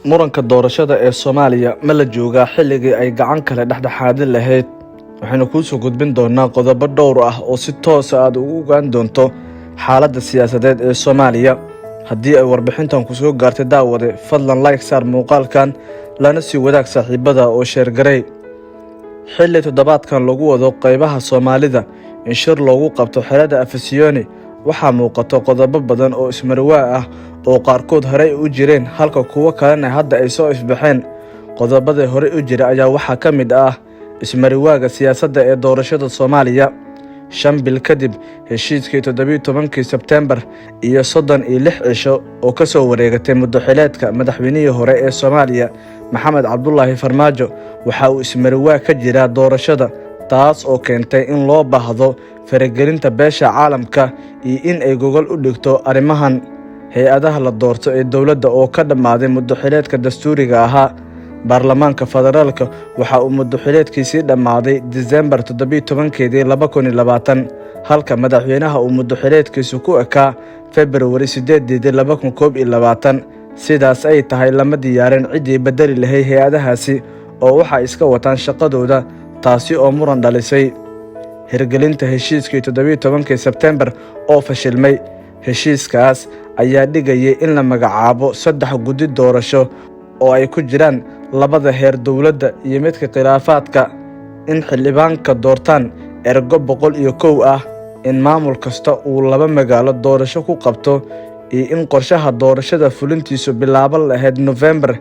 Muranka doorashada ee Soomaaliya ma la joogaa xilligii ay gacan kale dhexdhexaadin lahayd? Waxaynu kuusoo gudbin doonaa qodobo dhowr ah oo si toosa aad ugu ogaan doonto xaaladda siyaasadeed ee Soomaaliya. Haddii ay warbixintan ku soo gaartay, daawade, fadlan like saar muuqaalkan, lana sii wadaag saaxiibada oo share garey. Xilli toddobaadkan lagu wado qaybaha Soomaalida in shir loogu qabto xerada Afisiyoni, waxaa muuqato qodobo badan oo ismariwaa ah oo qaarkood horey u jireen, halka kuwo kalena hadda ay soo ifbaxeen. Qodobada horey u jira ayaa waxaa ka mid ah ismariwaaga siyaasadda ee doorashada Soomaaliya. 5 bil kadib heshiiskii 17-kii Sebteembar iyo 36 cisho oo ka soo wareegatay muddoxileedka madaxweynihii hore ee Soomaaliya, Maxamed Cabdulaahi Farmaajo, waxa uu ismariwaag ka jiraa doorashada, taas oo keentay in loo baahdo faragelinta beesha caalamka iyo in ay gogol u dhigto arrimahan. Hay-adaha la doorto ee dowladda oo ka dhammaaday muddoxileedka dastuuriga ahaa. Baarlamaanka federaalka waxa uu muddoxileedkiisii dhammaaday Disembar 17-keedii 2020, halka madaxweynaha uu muddoxileedkiisu ku ekaa Februari 8-deedii 2021. Sidaas ay tahay, lama diyaarin ciddii bedeli lahay hay-adahaasi oo waxay iska wataan shaqadooda, taasi oo muran dhalisay. Hirgelinta heshiiskii 17-kii Sebteembar oo fashilmay. Heshiiskaas ayaa dhigayay in la magacaabo saddex guddi doorasho oo ay ku jiraan labada heer dowladda iyo midka khilaafaadka, in xildhibaanka doortaan ergo 101 ah, in maamul kasta uu laba magaalo doorasho ku qabto iyo in qorshaha doorashada fulintiisu bilaaban lahayd Nofembar.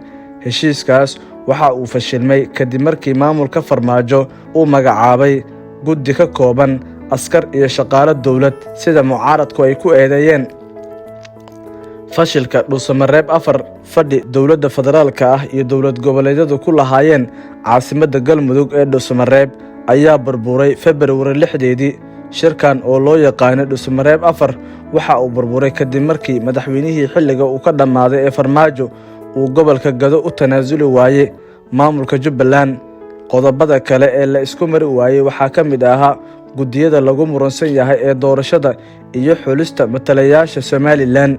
Heshiiskaas waxa uu fashilmay kadib markii maamulka Farmaajo uu magacaabay guddi ka kooban askar iyo shaqaalo dowlad, sida mucaaradku ay ku eedeeyeen. Fashilka Dhuusamareeb 4. Fadhi dowladda federaalka ah iyo dowlad goboleedyadu ku lahaayeen caasimadda Galmudug ee Dhuusamareeb ayaa burburay Februari 6-deedii. Shirkan oo loo yaqaanay Dhuusamareeb 4 waxa uu burburay kadib markii madaxweynihii xilliga uu ka dhammaaday ee Farmaajo uu gobolka Gado u tanaasuli waayey maamulka Jubbaland. Qodobada kale ee la isku mari waayey waxaa ka mid ahaa guddiyada lagu muransan yahay ee doorashada iyo xulista matalayaasha Somaliland.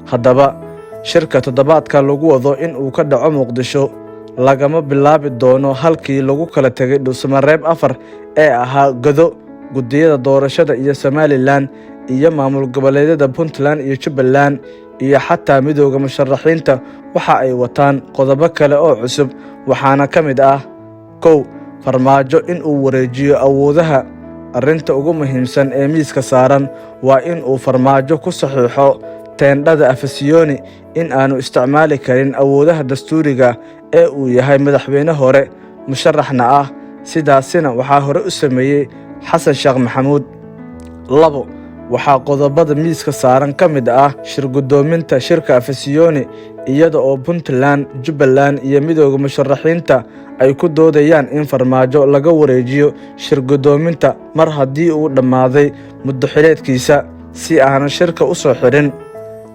Haddaba, shirka toddobaadka lagu wado in uu ka dhaco Muqdisho lagama bilaabi doono halkii lagu kala tegay Dhuusamareeb 4 ee ahaa Gado, guddiyada doorashada iyo Somaliland iyo maamul goboleedyada Puntland iyo Jubbaland iyo xataa Midooda Musharaxiinta. Waxa ay wataan qodobo kale oo cusub, waxaana ka mid ah: 1. Farmaajo in uu wareejiyo awoodaha. Arrinta ugu muhiimsan ee miiska saaran waa in uu Farmaajo ku saxiixo teendhada Afasiyoni in aanu isticmaali karin awoodaha dastuuriga ee uu yahay madaxweyne hore, musharaxna ah. Sidaasina waxaa hore u sameeyey Xasan Sheekh Maxamuud. 2. Waxaa qodobada miiska saaran ka mid ah shir guddoominta shirka Afasiyoni, iyada oo Puntland, Jubbaland iyo Midooda Musharaxiinta ay ku doodayaan in Farmaajo laga wareejiyo shir guddoominta mar haddii uu dhammaaday muddoxileedkiisa, si aanan shirka u soo xirin.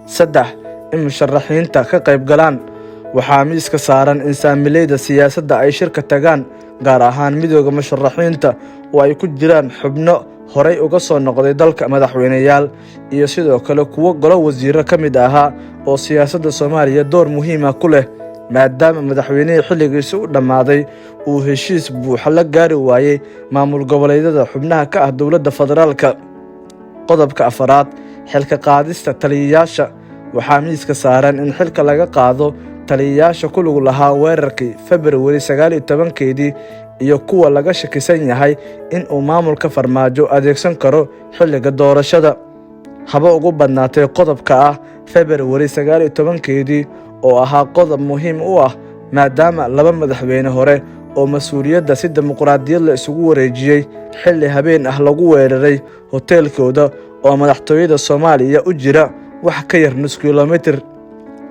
3. In musharaxiinta ka qayb galaan. Waxaa miiska saaran in saamileyda siyaasadda ay shirka tagaan, gaar ahaan Midooda Musharaxiinta oo ay ku jiraan xubno horey uga soo noqday dalka madaxweyneyaal iyo sidoo kale kuwo golo wasiiro ka mid ahaa oo siyaasadda Soomaaliya door muhiima ku leh, maadaama madaxweynihii xilligiisi u dhammaaday uu heshiis buuxa la gaari waayey maamul goboleedyada xubnaha ka ah dowladda federaalka. Qodobka afaraad, xilka qaadista taliyayaasha. Waxaa miiska saaran in xilka laga qaado taliyayaasha ku lug lahaa weerarkii Februari 19-keedii iyo kuwa laga shakisan yahay in uu maamulka Farmaajo adeegsan karo xilliga doorashada. Haba ugu badnaatay qodobka ah Februari 19-keedii oo ahaa qodob muhiim u ah, maadaama laba madaxweyne hore oo mas-uuliyadda si dimuqraadiyad la isugu wareejiyey xilli habeen ah lagu weeraray hoteelkooda oo madaxtooyada Soomaaliya u jira wax ka yar nus kilomitir.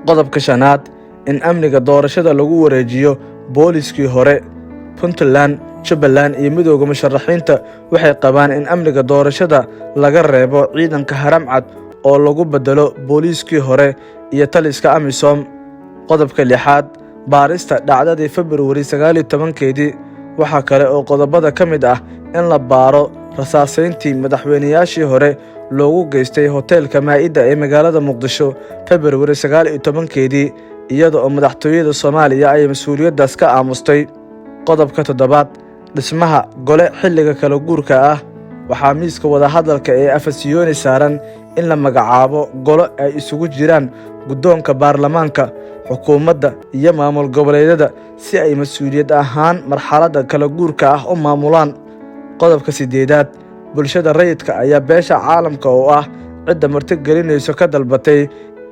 Qodobka shanaad, in amniga doorashada lagu wareejiyo booliskii hore. Puntland, Jubbaland iyo Midooda Musharaxiinta waxay qabaan in amniga doorashada laga reebo ciidanka Haramcad oo lagu bedelo booliiskii hore iyo taliska AMISOM. Qodobka lixaad, baarista dhacdadii Februari 19-keedii. Waxaa kale oo qodobada ka mid ah in la baaro rasaasayntii madaxweynayaashii hore loogu geystay hoteelka Maa'ida ee magaalada Muqdisho Februari 19-keedii. iyada oo madaxtooyada Soomaaliya ay mas-uuliyaddaas ka aamustay. Qodobka toddobaad, dhismaha gole xilliga kala guurka ah. Waxaa miiska wadahadalka ee Afasiyooni saaran in la magacaabo golo ay isugu jiraan guddoonka baarlamaanka, xukuumadda iyo maamul goboleedyada si ay mas-uuliyad ahaan marxaladda kala guurka ah u maamulaan. Qodobka siddeedaad, bulshada rayidka ayaa beesha caalamka oo ah cidda martigelinayso ka dalbatay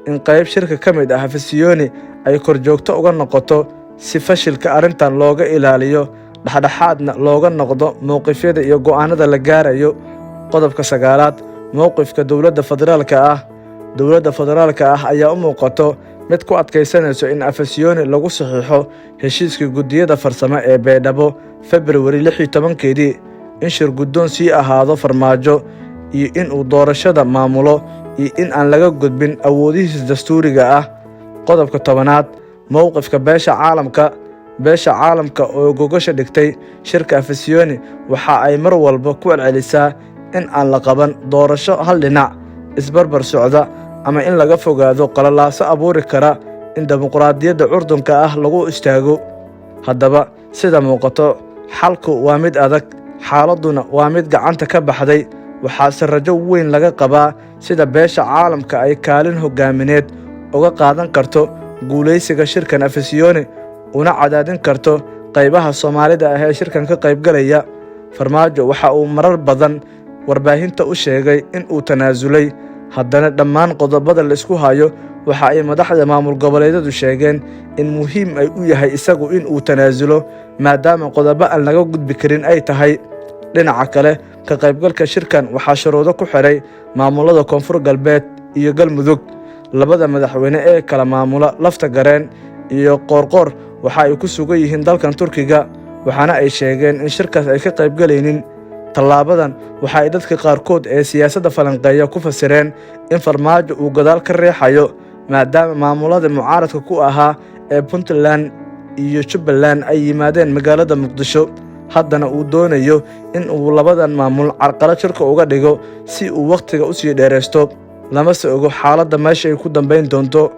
in qayb shirka ka mid ah Afasiyooni ay korjoogto uga noqoto si fashilka arrintan looga ilaaliyo, dhexdhexaadna looga noqdo mowqifyada iyo go'aanada la gaarayo. Qodobka sagaalaad, mowqifka dowladda federaalka ah. Dowladda federaalka ah ayaa u muuqato mid ku adkaysanayso in Afasiyooni lagu saxiixo heshiiskii guddiyada farsamo ee Baydhabo Februari 16-keedii, in shir guddoon sii ahaado Farmaajo iyo in uu doorashada maamulo iyo in aan laga gudbin awoodihiisa dastuuriga ah. Qodobka 10aad, mowqifka beesha caalamka. Beesha caalamka oo gogasha dhigtay shirka Afasiyooni waxa ay mar walba ku celcelisaa in aan la qaban doorasho hal dhinac isbarbar socda ama in laga fogaado qalalaaso abuuri kara in dimuqraadiyadda curdunka ah lagu istaago. Haddaba, sida muuqato, xalku waa mid adag, xaaladduna waa mid gacanta ka baxday. Waxaase rajo weyn laga qabaa sida beesha caalamka ay kaalin hoggaamineed uga qaadan karto guulaysiga shirkan Afasiyooni, una cadaadin karto qaybaha Soomaalida ah ee shirkan ka qaybgalaya. Farmaajo waxa uu marar badan warbaahinta u sheegay in uu tanaasulay. Haddana dhammaan qodobada la isku hayo waxa ay madaxda maamul goboleedyadu sheegeen in muhiim ay u yahay isagu in uu tanaasulo, maadaama qodobo aan laga gudbi karin ay tahay. Dhinaca kale, ka qaybgalka shirkan waxaa shuruudo ku xidhay maamulada Koonfur Galbeed iyo Galmudug. Labada madaxweyne ee kala maamula, Lafta Gareen iyo Qoorqoor, waxa ay ku sugan yihiin dalkan Turkiga, waxaana ay sheegeen in shirkaas ay ka qaybgalaynin. Tallaabadan waxa ay dadka qaarkood ee siyaasadda falanqeeya ku fasireen in Farmaajo uu gadaal ka riixayo, maadaama maamulada mucaaradka ku ahaa ee Puntland iyo Jubbaland ay yimaadeen magaalada Muqdisho, haddana uu doonayo in uu labadan maamul carqalad shirka uga dhigo si uu wakhtiga u sii dheeraysto. Lamase ogo xaaladda meesha ay ku dambayn doonto.